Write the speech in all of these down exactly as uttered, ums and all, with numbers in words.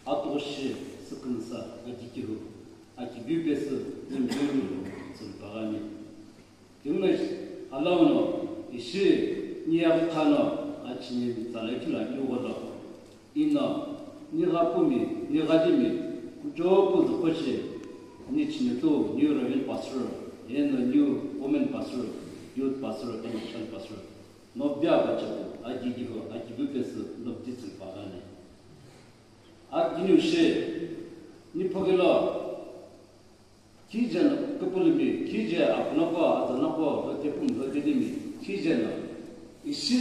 Atoshi sükünsa akikihü, akibiu pesü, nembeu nilo, tsülipagani. Tinguno alauno, ishi, niyakhano, achini tsala kilo akiu gholo. Ino, nigha pumi, nigha dimi, kuchopu zukoshi, ni chini tu, new Reverend Pastor, eno new women pastor, youth pastor, and child pastor. Nobya bachapu, akigiho, akibiu pesü, nobdi tsülipagani. Akiniu shi, niphokilo, kije no, kupulumi, kije apunoko, azanoko, lotepum, lotedimi, kije no, ishi,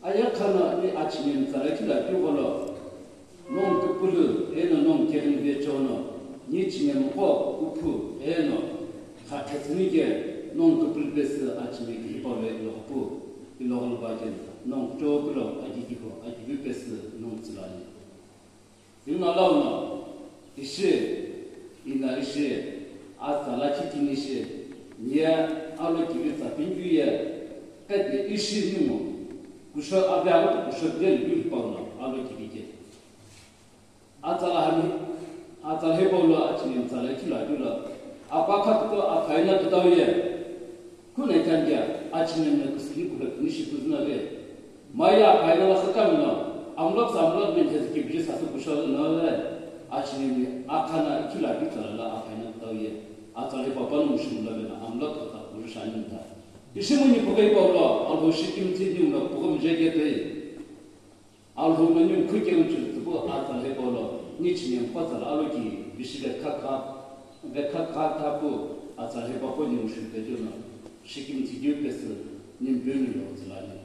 ayakhano, ni achini tsala kilo akiu gholo, nongu kupulu, eno nongu keghengu vechono, ni chini mko, kuphu, eno, khathetsünike, nongu kupulu pesü achini kihipa ve ilohopu, ilogholo bajen, nongu kuchokulo, akigiho, akibiu pesü, nongu tsülani. Tinguno alauno, ishi, ina ishi, atsala chitini ishi, niye alo kivi tsapingu ye, kati ishi nimo, kusho abe alo kusho deli yu pauno, alo kivi ke. Atsala hani, atsala hepaulo achini tsala kilo akilo, apa khakuto apaina kutau ye. Kuna ikandia, achini na kusini kula kini shi kuzuna ve. Maya apaina la sakami no, amulak sa amulak men hezi kibiri sasa kusha na ve. Achini ni akhana ikila bi tsala la apaina kutau ye. Atsala papa no mushimula ve na, amulak kata kuru shani nda. Ishimuni pukai paulo, alho shikim tini na pukum jege te. Alhou no ni mkhu keu chultupu atsala hepaulo, ni chini mkhu atsala alo ki bishi vekha kha, vekha kha thapu atsala hepapu ni mshu pejono, shikim tsikeu pesü, ni mpeu ni lo tsülani.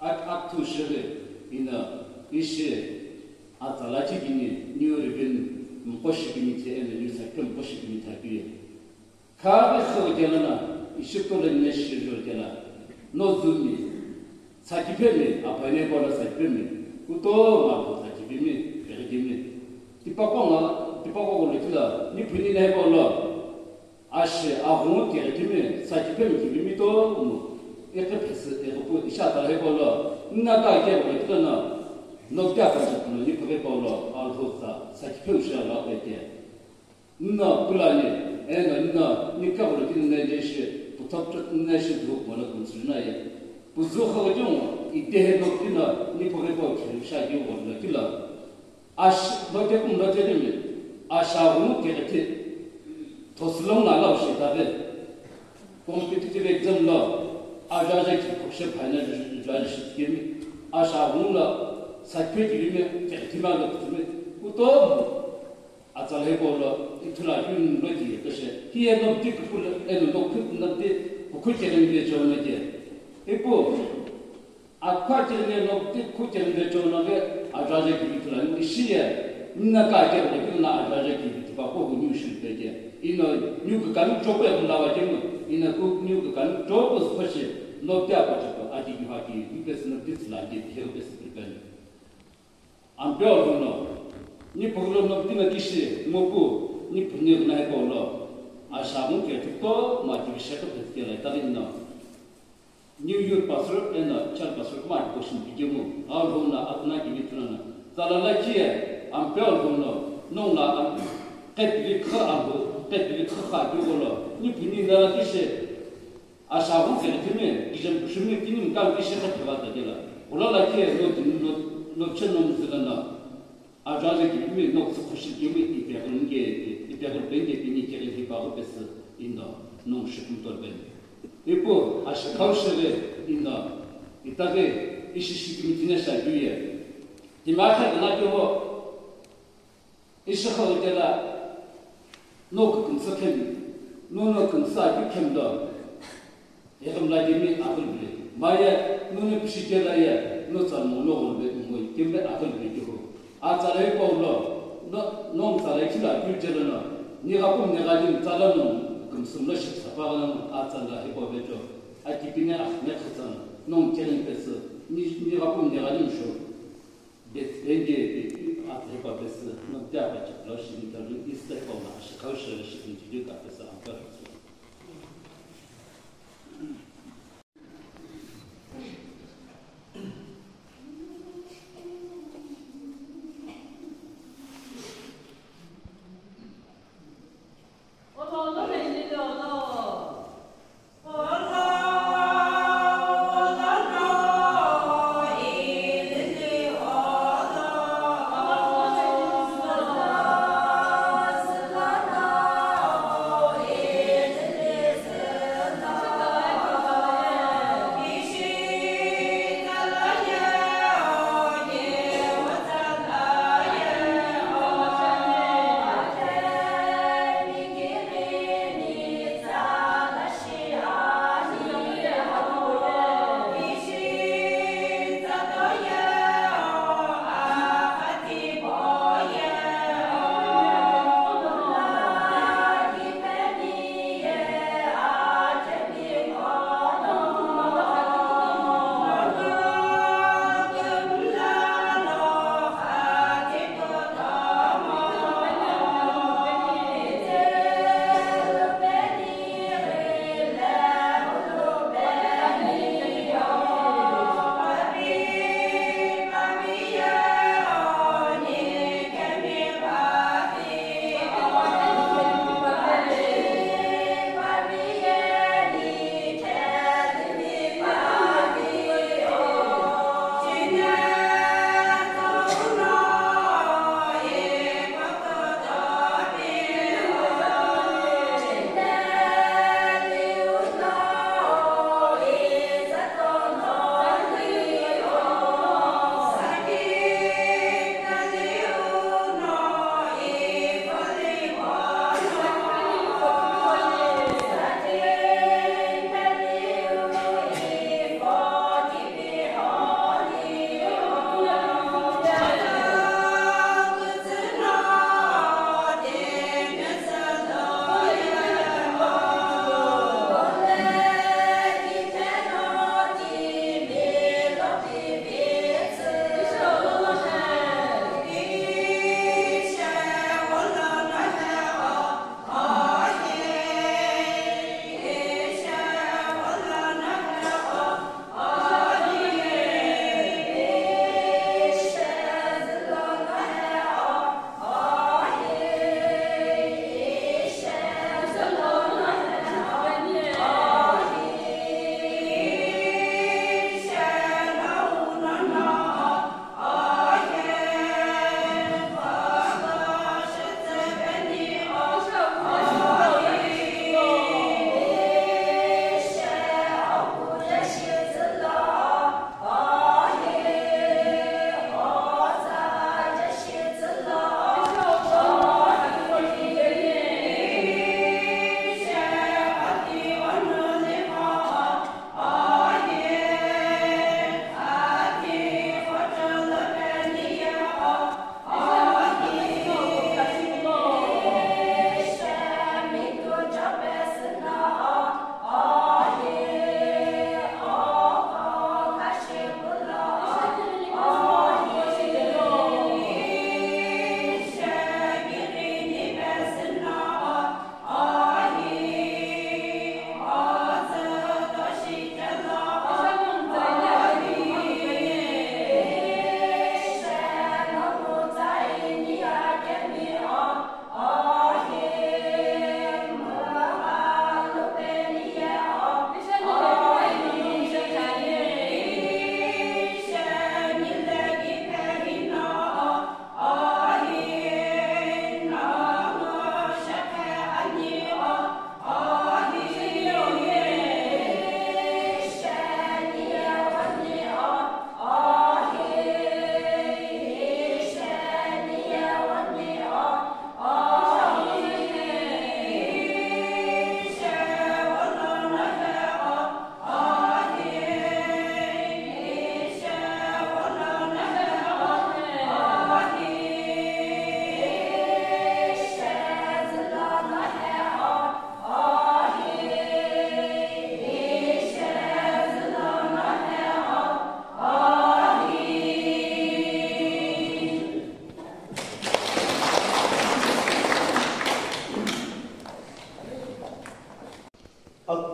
Ak-, akthu shiri, ina, ishi, atsala chikini, new Reverend mkhu shikini the, eno new sakhi mkhu shikini thapiye. Khaghi xüghi kela na, ishi kutomo ne shi jor kela, no zumi, sakiphemi, apaine kola sakiphemi, kutomo apu sakipimi, pegikimi. Tipaqo nga, tipaqo ko lukila, ni phuni ne kola, ashi, aghungu kegikimi, sakiphemi kibimi to mu, iqi phesi, iqipu, ishi atsala kola, nna ka ke ko lukila na, no kya ka sa kuno, ni phuri kola, alhou sa, sakipheu shi ala peke. Nna kulani, eno nna, ni kagolo kini nna ileshi, puthop chot nna ishi dhuhuk mono kumsuri na ye. Puzu khago jongo, idehe no kina, ni pore po kiri sha yo wala kila. Ash, no te kum no te dimi, asha unu kere te, tosulong na lau shi tabe. Competitive exam lo, aja aja ki kukshe phaina judge shi kimi, asha unu la, sakpe kirime, kere tima lo kutume, kutomo. Atsala hipau lo, ithulu akeu no ki ye peshe, hiye no ti kupulu, eno no khu, no ti kukhu kerengbe chona ke. Ipu, akhu kerengbe no ti kukhu kerengbe chona ke, ajaje ki ithulu akeu, ishi ye, nna ka ke ro ke na ajaje ki tipa ko hu nyu shi pe ke. Ino, nyu ka kanu chope ku lawa ke mo, ino ku nyu ka kanu chope ko shi, no ti apa chope, ati ki ha ki, ipe sino ti tsula ke, ke pe sino pe. Ampeu alhou no, ni phughulo no tina tishi ngopu, ni phuni ghina hipau lo, asha ngu ke tipau ma kivi shekhe pheti kela itaghi no. New youth pastor eno child pastor kuma kiposhi pikemu, alhou no akuna kivi tuna no. Tsala lakhi ye, ampeu alhou no, nongu la am-, qetili kha alhou, qetili kha kha keu gholo, ni phuni nala tishi. Asha ghu kele timi, kijem kushumi tini mkang kishi kha thiva ta kela. Ula lakhi no tini no, no chen no mzila na. Ajaje ki timi no tsu khushi kimi ipe ghu nge, ipe ghu benge tini kere hi pa ghu pesi indo, no shikum tol ben. Ipu, asha khau shere indo, itage ishi shi kimi tine sha juye. Tima kha na kyo ho. Ishi khawu kela, no kükümtsü khemi, no no kümtsü akeu khemi do, eghümla kemi aghülbile. Maye, no no pishi kela ye, no tsa no no ghulbe ngoi, kemi aghülbile kehu. Atsala hipau lo, no, no tsala ichila akeu chela no, ni ghapu ni ghadi tsala no kümtsü no shi tsapa no, atsala hipau becho, akipine akhne khatsa no, no keren pesü, ni, ni ghapu ni ghadi sho. Best benge pe athe pa best no dia pa chakla shi ni kalu is the form asha khau shi shi ni ju ka pesa ampa.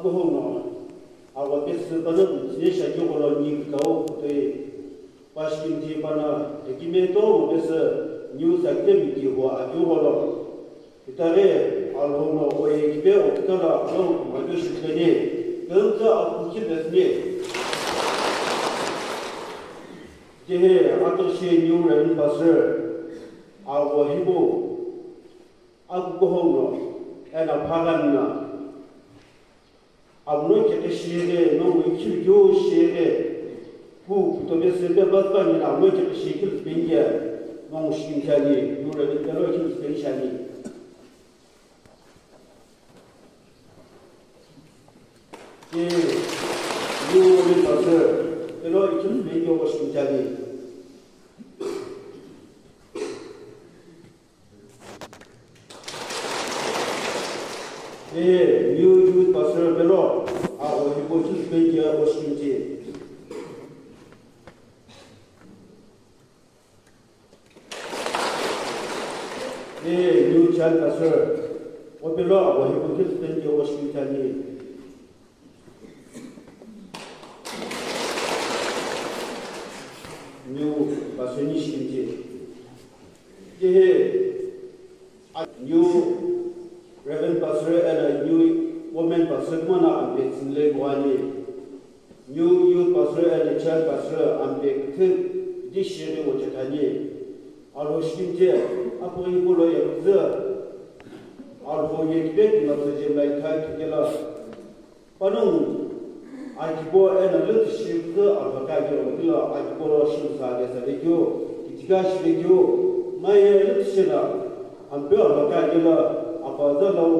Kuhou no, awo pesü pano tsine shaki gholo ni kikau kutoi. Pashkimti pana ekime to pesü new sakte miti ho akeu gholo. Itaghi Alhou no oye kipe otikala alo kumajo shitene. Könta akuki pesne. Jehe ato she new ren pastor. Awo hibo. Akukuhou no, ena phaghamna. Amuno kekhe shighe, nongu ikhilkeu shighe. Ku, kutobe sebe batbani na amuno kekhe shighe kile spengia. Nongu shikimtani, yura ni pelo kile spenshani. Ke, yura ni pase, pelo kile spengia nongu shikimtani. Ee, new youth pastor pelo, awo hipo chief bench ya oshikimti. Ee, new child pastor, opelo awo hipo chief bench ya oshikimti ani. New pastor ni shikimti. Kehe, a, new Reverend Pastor ena new women pastor kumana ampe tsinle buani. New youth pastor ena child pastor ampe kuthu di shiri wo chetani. Aro shikimte, apo ipulo ya kuzu. Aro ye kibet na tsaje lai kai kikela. Panongu, akibo ena lütshi kuzü alhokaghi omkilo akibo lo shimsa kesa vekeu, kitika shivekeu, maye lütshi na, ampe alhokaghi lo, apaza lau,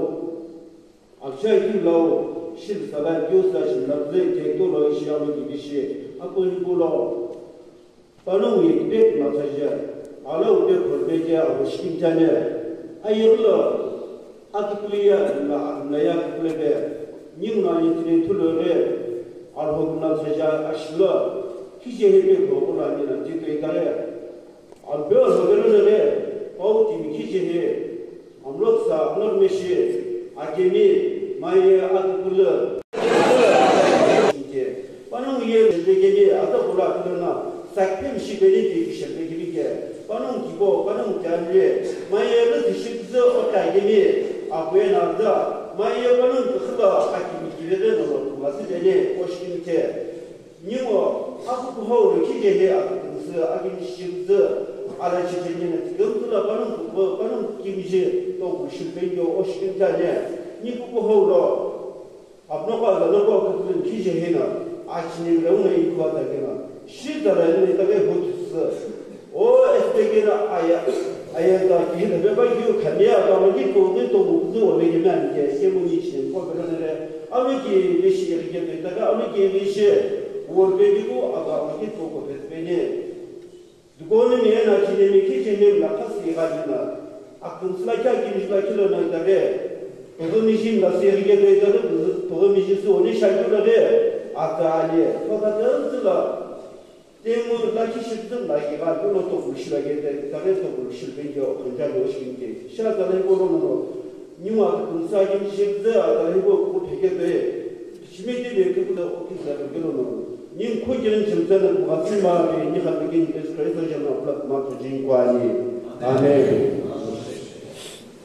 alhokaghi lau, shimsa la keu sa shimla kuzü kekeu lo ishi alo kibishi, apo ipulo. Panongu ye kibet matsaje, ala upe khorbe ke awo shikimtane. Ayeghi lo, akipuli ya, na, na ya akipuli be, ningu na yetine thulo ghe, alhokuna tsaja ashilo, kije hepe ko ola nina tito itare. Ampe alhokelo ghe, pau timi kije he, Amloksa, amlok meshi, akemi, maye, akukulu. Panongu ye, shepekemi, ata kula kulana, sakpem shipeli ki shepekemi ke. Panongu kibo, panongu kiamle, maye, lütshi kuzü otakemi, akuye naza, maye, panongu kikhula, akimi kivere nono, masipele, oshkimte. Ningu, akukuhou lo kije he akukumusu, akimishimsu, ala chichenye na tikumusu la panongu kukuhou, panongu kimije, toku shilpengyo, oshkimtane. Ningu kukuhou lo, apno kwa zalo kwa kukulu kije he na, achine lo na ikwa takena. Shitala ni take hotusu. O, espekera aya, aya ta ki na beba yu kania ta ma ki ko ni to mu zu wa me ke man ke, ke mu ni chin ko bela ne. Ami ki ni shi ke ke ta ka, ami ki ni shi. Wo be ki ko aba ma ki ko ko be be ne. Duko ni me na ki ni me ki ki ni la ka si ga ni na. Akun sla kya ki ni la ki lo na ta be. Ko ni shi na si ke ke ta be, ko ni shi so ni sha ki lo be. Ata ali, ko ta ta sla. Temu lakhi shikdum lakhi gha kulo tokulu shilagete, tare tokulu shilbengyo, khunjani oshkinte. Sha tale kolo nono, niwa kumsa kim shikdze, tale ko kuku phekete, shimiti be kuku da okisa kelo nono. Nim kho kirin chimtana, kumatsima be, ni kha begin Jesus Christ, jana blood ma to jing kwani. Amen.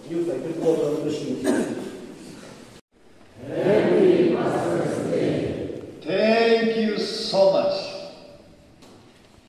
Yu sa kiko to shimti.